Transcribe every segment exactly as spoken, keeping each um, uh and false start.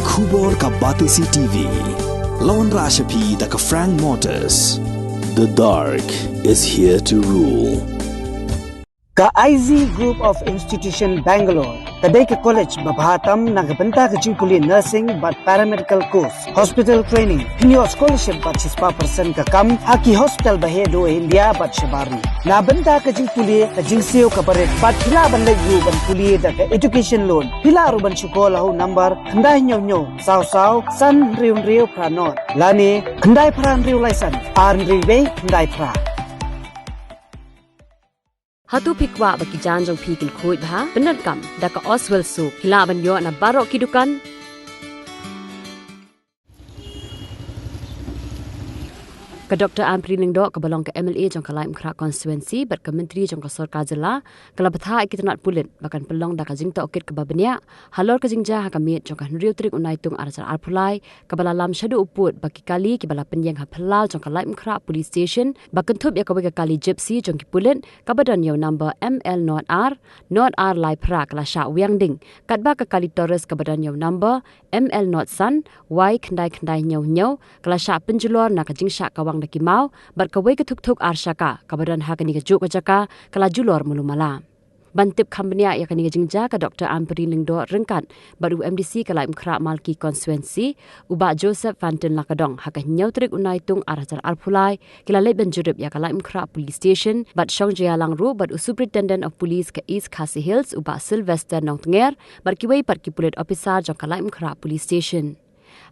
Khubor ka Batesi T V. Lawan Rashapi da ka Frank Motors. The dark is here to rule. Ka I Z Group of Institution Bangalore ka dei ka college ba bha tam na ka bynta ka jingpule nursing bad paramedical course, hospital training, hynñiew scholarship bad shispah percent ka kam ha ki hospital ba heh duh ha India bad shabar ri. Na bynta ka jingpule ka jingsiew ka barit bad phi lah ban leit ruh ban pule da ka education loan, phi lah ruh ban shu call ha u number khyndai hynñiew hynñiew saw saw san hynriew hynriew phra nod lane khyndai phra hynriew lai san ar hynriew wei khyndai phra. Hato phi kwah ba ki jaiñ jong phi kin khuid bha? Pyndonkam da ka Oswell Soap, phi lah ban ïoh na baroh ki dukan. Ka Doctor Ampareen Lyngdoh kaba long ka M L A jong ka Laitumkhrah constituency bad ka Myntri jong ka Sorkar Jylla ka la bthah ïa ki tnat pulit ba kan pynlong da ka jingtohkit kaba bniah halor ka jingjia ha ka miet jong ka hynriew tarik u Naitung ar hajar arphew lai, kaba la lam shaduh u pud ba ki kali kiba la pynïeng ha phyllaw jong ka Laitumkhrah Police Station ba kynthup ïa kawei ka kali Gypsy jong ki pulit kaba don ïa u number M L nod ar nod ar lai phra ka la shah wiang ding, katba ka kali Taurus kaba don ïa u number M L nod san Y khyndai khyndai hynñiew hynñiew ka la shah pynjulor na ka jingshah kawang da ki maw, bad kawei ka thukthuk ar shaka kaba don ha kane kajuh ka jaka ka la julor malu mala. Ban tip kham bniah ïa kane ka jingjia, ka Doctor Ampareen Lyngdoh ryngkat bad u M D C ka Laitumkhrah Malki constituency, u Bah Joseph Fantin Lakadong, ha ka hynñiew tarik u Naitung ar hajar arphew lai, ki la leit ban jurip ïa ka Laitumkhrah Police Station bad shong jingïalang ruh bad u Superintendent of Police ka East Khasi Hills, u Bah Sylvester Nongtnger, bad kiwei pat ki pulit officer jong ka Laitumkhrah Police Station.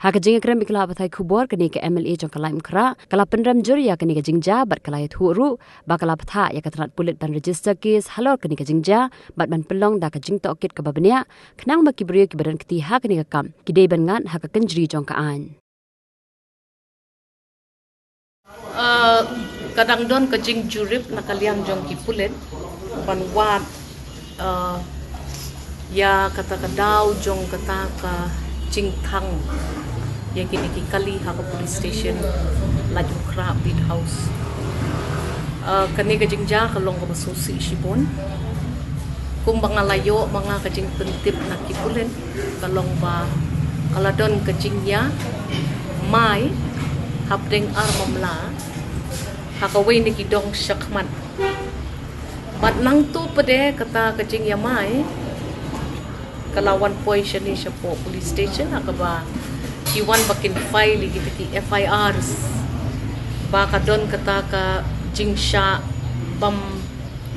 Ha ka jingïakren bad ki lad pathai khubor, kane ka M L A jong ka Laitumkhrah ka la pynrem jur ïa kane ka jingjia bad ka la ïathuh ruh ba ka la bthah ïa ka tnat pulit ban register case halor kane ka jingjia bad ban pynlong da ka jingtohkit kaba bniah, khnang ba ki briew kiba don kti ha kane ka kam ki dei ban ngat ha ka kynjri jong ka aiñ. Uh, ka dang don ka jingjurip na ka liang jong ki pulit ban wad, uh, ïa kata ka daw jong kata ka jingthang ïa kine ki kali ha ka police station Laitumkhrah Beat House. Uh, kane ka jingjia ka long kaba sngewsih shibun. Kumba nga la ïoh ma nga ka jingpyntip na ki pulit, ka long ba ka la don ka jingïamai hapdeng ar mamla ha kawei na ki dong shakhmat. Bad nangtu pat de kata ka jingïamai ka la wan poi shane shapoh police station, ha kaba ki wan ba kin file ïa kita ki F I Rs ba ka don kata ka jingshah bam,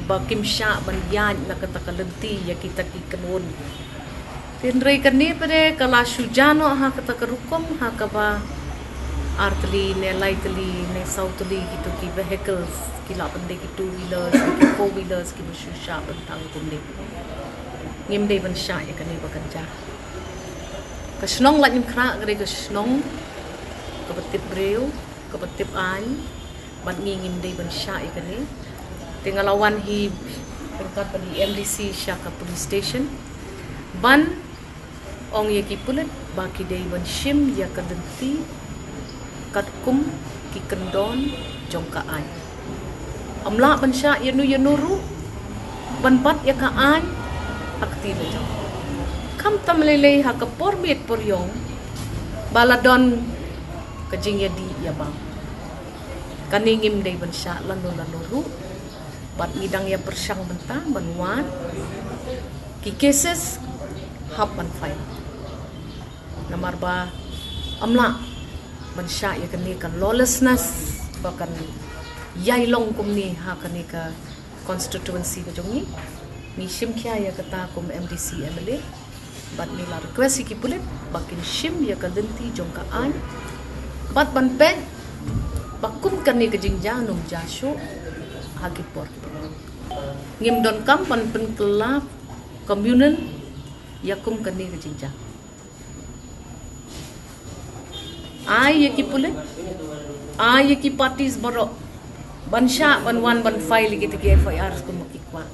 ba kim shah ban ïaid na kata ka lynti ïa kita ki kynhun. Hynrei kane pat de ka la shu jah noh ha kata ka rukom, ha kaba ar tylli ne lai tylli ne saw tylli kito ki vehicles, ki lah ban dei ki two wheelers, ki four wheelers, kiba shu shah ban thang kumne. Ngim dei ban shah ïa kane ba kan jia. Ka shnong Laitumkhrah ka dei ka shnong kaba tip briew, kaba tip aiñ, bad ngi ngim dei ban shah ïa kane. Te nga la wan hi ryngkat bad i M D C sha ka police station ban ong ïa ki pulit ba ki dei ban shim ïa ka lynti katkum ki kyndon jong ka aiñ. Ym lah ban shah ïano ïano ruh ban bat ïa ka aiñ ha kti lajong. Khamtam lei lei ha ka por miet por ïong ba la don ka jingïadih ïa bam. Kane ngim dei ban shah lano lano ruh. Bad ngi dang ïa pyrshang mynta ban wad ki cases hap ban file. Namar ba ym lah ban shah ïa kane ka lawlessness ba kan ïai long kumne ha kane ka constituency ka jong ngi. Ngi shim khia ïa kata kum M D C M L A. Bad ngi la request ïa ki pulit ba kin shim ïa ka lynti jong ka aiñ bad ban peit ba kum kane ka jingjia ym jia shuh ha ki por. Ngim donkam ban pynkylla communal ïa kum kane ka jingjia. Ai ïa ki pulit, ai ïa ki parties baroh ban shah ban wan ban file ïa kita ki F I Rs kum ki kwah.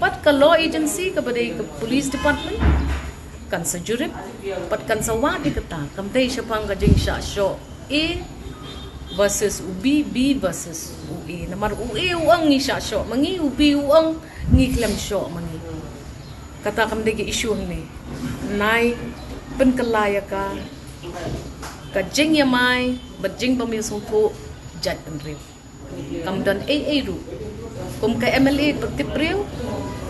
Bad ka law agency kaba dei ka police department kan sa jurip bad kan sa wad ïa kata, kam dei shaphang ka jingshah shoh A versus u B, B versus u A. Namar u A u ong ngi shah shoh ma ngi, u B u ong ngi khlem shoh ma ngi. Kata kam dei ka issue hangne. Nai Pynkylla ïa ka, ka jingïamai bad jingbym ïasngewthuh jaitbynriew. Kam don ei ei ruh. Kum ka M L A bad tip briew,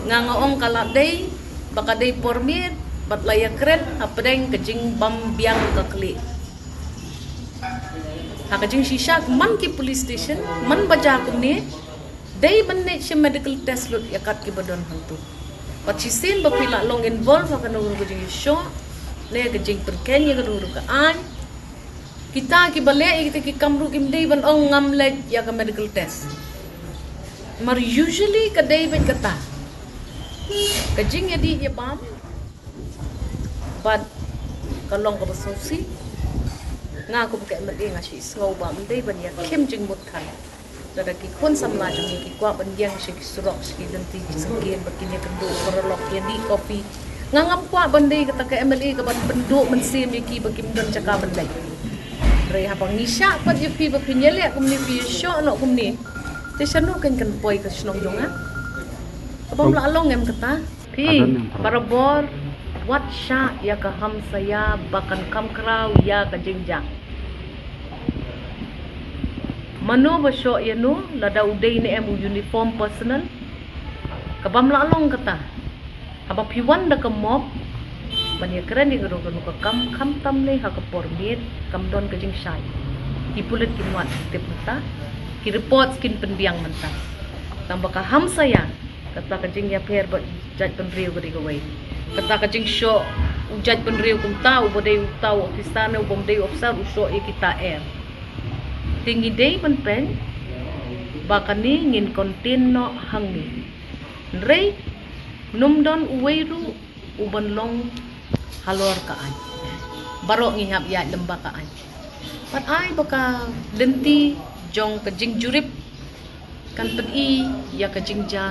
nga nga ong ka la dei ba ka dei por miet bad la ïakren hapdeng ka jingbym biang ka khlieh. Ha ka jingshisha man ki police station, man ba jia kumne, dei ban leit sha medical test lut ïa kat kiba don hangtu. Bad shisien ba phi la long involve ha kano kano ka jingïashoh ne ka jingpyrkhat ïa kano kano ka aiñ, kita kiba leh ïa kita ki kam ruh kim dei ban ong ngam leit ïa ka medical test. Mar usually ka dei beit kata. Ka jingïadih ïabam bad ka long kaba sngewsih. Nga kum ka M L A nga shu sngew ba ym dei ban ïakhim jingmut khan. Lada ki khun samla jong ngi ki kwah ban ïeng sha ki surok, sha ki lynti, ki syngkien bad kin ïakynduh paralok, ïadih copy. Nga ngam kwah ban dei kata ka M L A kaban pynduh mynsiem ïa ki ba kim don jaka ban leit. Hynrei haba ngi shah pat ïa phi ba phin ïaleh kumne, phi ïashoh noh kumne, te shano kan kan poi ka shnong jong nga? Ka bym lah long em kata? Phi, barabor wat shah ïa ka hamsaïa ba kan kham khraw ïa ka jingjia. Mano ba shoh ïano, lada u dei ne em u uniform personal? Ka bym lah long kata. Haba phi wan da ka mob ban ïakren ïa kano kano ka kam, khamtam ne ha ka por miet, kam don ka jingshai. Ki pulit kin wad tip mynta, ki report kin pynbiang mynta. Tang ba ka hamsaïa, kata ka jingïapher bad jaitbynriew ka dei kawei. Kata ka jingshoh u jaitbynriew kumta, uba dei uta u officer ne u bym dei u officer, u shoh ïa kita em. Te ngi dei ban peit ba kane ngin contain noh hangne. Hynrei ym don uwei ruh uban long halor ka aiñ. Baroh ngi hap ïaid lyngba ka aiñ. Bad ai ba ka lynti jong ka jingjurip kan pyni ïa ka jingjia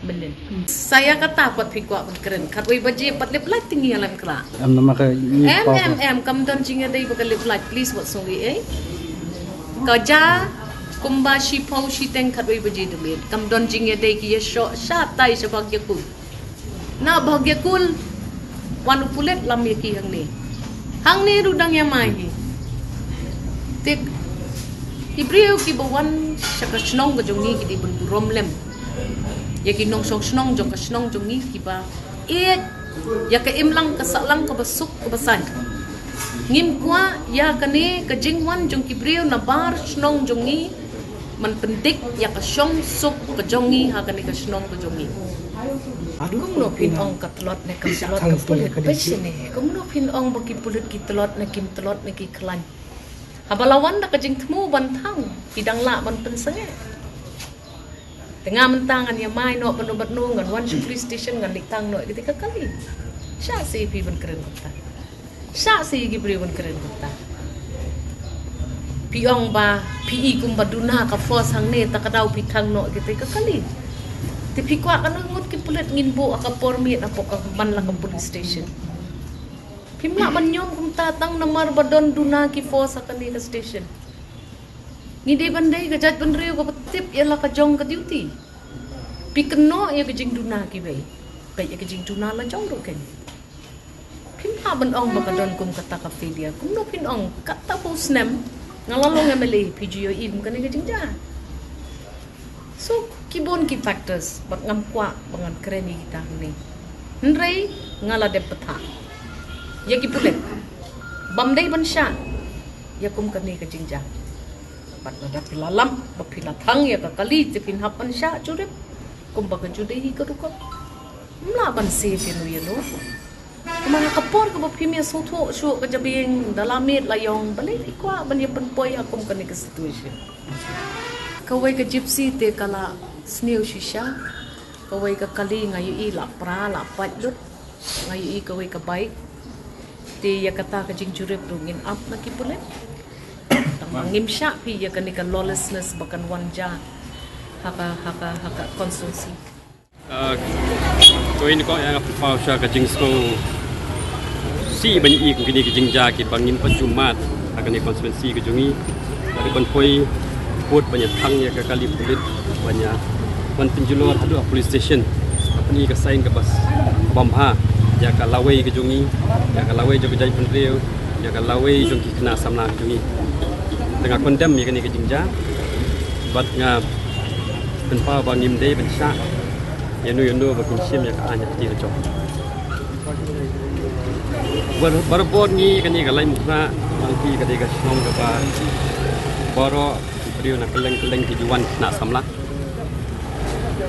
mynnin. Sa ïa kata pat phi kwah ban kren, khatwei baje pat lip light te ngi ïa lem kra. Em, namar ka ngi em, pau em, em, kam don jingïadei ba ka lip light, please, wat sngewsih ei. Ka jia kumba shiphew shiteng khatwei baje da miet. Kam don jingïadei, ki ïashoh shatai sha Bhagyakul. Na Bhagyakul wan u pulit lam ïa ki hangne. Hangne ruh dang ïamai hi. Te ki briew kiba wan sha ka shnong ka jong ngi ki dei ban burom lem ïa ki nongshong shnong jong ka shnong jong ngi kiba ïeit ïa ka imlang ka sahlang kaba suk kaba saiñ. Ngim kwah ïa kane ka jingwan jong ki briew na bar shnong jong ngi ban pyndik ïa ka shongsuk ka jong ngi ha kane ka shnong ka jong ngi. Kumno phin ong ka tlot ne kam tlot ka pulit, peit shane. Kumno phin ong ba ki pulit ki tlot ne kim tlot ne ki khlaiñ? Haba la wan da ka jingthmu ban thang, ki dang lah ban pynsangeh. Te nga mynta ngan ïamai noh bad no bad no, ngan wan sha police station, ngan leit thang noh ïa kata ka kali. Shah seh phi ban kren kumta. Shah seh ïa ki briew ban kren kumta. Phi ong ba phi i kumba duna ka force hangne, ta ka daw phi thang noh ïa kata ka kali. Te phi kwah kano ngut ki pulit ngin buh ha ka por miet hapoh ka man la ka police station? Phim lah ban ñiom kumta tang namar ba don duna ki force ha kane ka station. Ngi dei ban dei ka jaitbynriew kaba tip ïa la ka jong ka duty. Phi kynnoh ïa ka jingduna kiwei, peit ïa ka jingduna la jong ruh kein. Phim lah ban ong ba ka don kum kata ka failure. Kumno phin ong, katba u snem nga la long M L A, phi ju ïohi kum kane ka jingjia? So ki bun ki factors bad ngam kwah ba ngan kren ïa kita hangne. Hynrei nga la dep bthah ïa ki pulit bym dei ban shah ïa kum kane ka jingjia. Bad lada phi la lap ba phi la thang ïa ka kali te phin hap ban shah jurip kumba ka ju dei hi ka rukom. Ym lah ban seh ïano ïano. Namar ha ka por kaba phim ïasngewthuh shuh ka jabieng, da la miet la ïong, balei phi kwah ban ïa pynpoi ha kum kane ka situation? Kawei ka Gypsy te ka la sniew shisha. Kawei ka kali nga ïohi la pra la pait lut. Nga ïohi kawei ka bike. Te ïa kata ka jingjurip ruh ngin ap na ki pulit. Tang ba ngim shah phi ïa kane ka lawlessness ba kan wan jia ha ka, ha ka, ha ka constituency. Ah, ko in ko ïa nga pynpaw sha ka jingsngewsih ba ngi i kum kine ki jingjia kiba ngim pat ju mad ha kane constituency ka jong ngi. Ka dei ban poi pud ban ïa thang ïa ka kali pulit ban ïa wan pynjulor haduh ha police station. Ka pyni ka sign kaba s-, kaba bha. Ïa ka lawei ka jong ngi, ïa ka lawei jong ka jaitbynriew, ïa ka lawei jong ki khynnah samla ka jong ngi. Te nga condemn ïa kane ka jingjia bad nga pynpaw ba ngim dei ban shah ïano ïano ba kin shim ïa ka aiñ ha ka tieng ka jong. Bar-, barabor ngi kane ka Laitumkhrah, Langpih ka dei ka shnong kaba baroh ki briew na kylleng kylleng ki ju wan khynnah samla.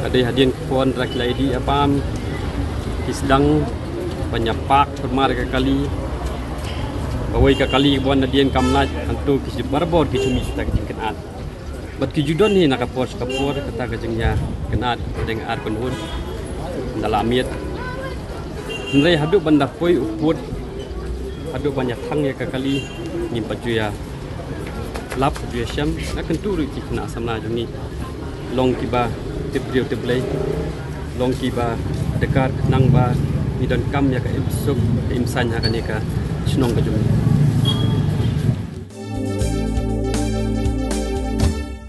Ka dei hadien ka por hynrei ki la ïadih ïabam, ki sdang ban ïa pak pynmar ka kali. Kawei ka kali ka wan hadien kam lait, hangto ki ju barabor ki ju mih kita ki jingkynad. Bad ki ju don hi na ka por sha ka por kata ka jingïakynad deng ar kynhun. Ynda la miet, hynrei haduh ban da poi u pud, haduh ban ïa thang ïa ka kali, ngim pat ju ïa lap, ju ïa shem. Nga kyntu ruh ki khynnah samla jong ngi, long kiba tip briew tip Blei, long kiba adkar khnang ba ngi donkam ïa ka im suk ka im saiñ ha kane ka shnong ka jong ngi.